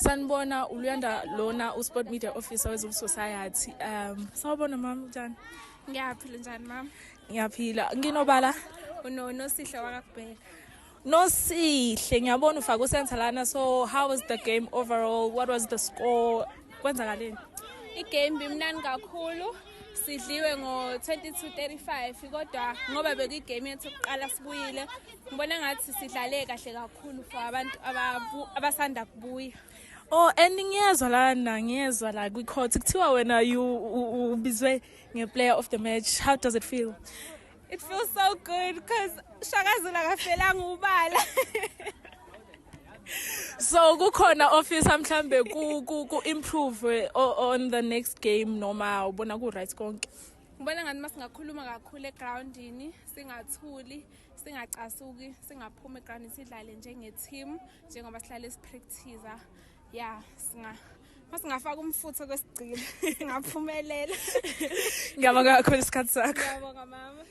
Sanibona, uLuyanda lona, uSport Media Officer weZulu Society. Sawubona mama, njani? Ngiyaphila, njani mama? Ngiyaphila. Nginobala? UnoNosihle wakakubheka. Nosihle, ngiyabona ufake usenza lana. So how was the game overall? What was the score? Kwenzakaleni? Igame bimnandi kakhulu. Sidliwe ngo-22:35, kodwa ngoba bekuyigame yethu yokuqala sibuyile, ngibona ngathi sidlale kahle kakhulu for abantu abasanda kubuya. Oh, and ngiyezwa lana, ngiyezwa la kwi-court kuthiwa wena you ubizwe nge-player of the match. How does it feel? It feels so good because Shaka Zulu akafelanga ubala. So kukhona ofisa mhlambe ku improve on the next game, noma ubona ku right konke? Ngibona ngathi masingakhuluma kakhulu egroundini, singathuli, singacasuki, singaphuma egroundini, sidlale njenge-team njengoba sihlale sipractice. Ya, singa masingafaka umfutho kwesigcina, singaphumelela. Ngiyabonga kakhulu isikhathi sakho. Ngiyabonga mama.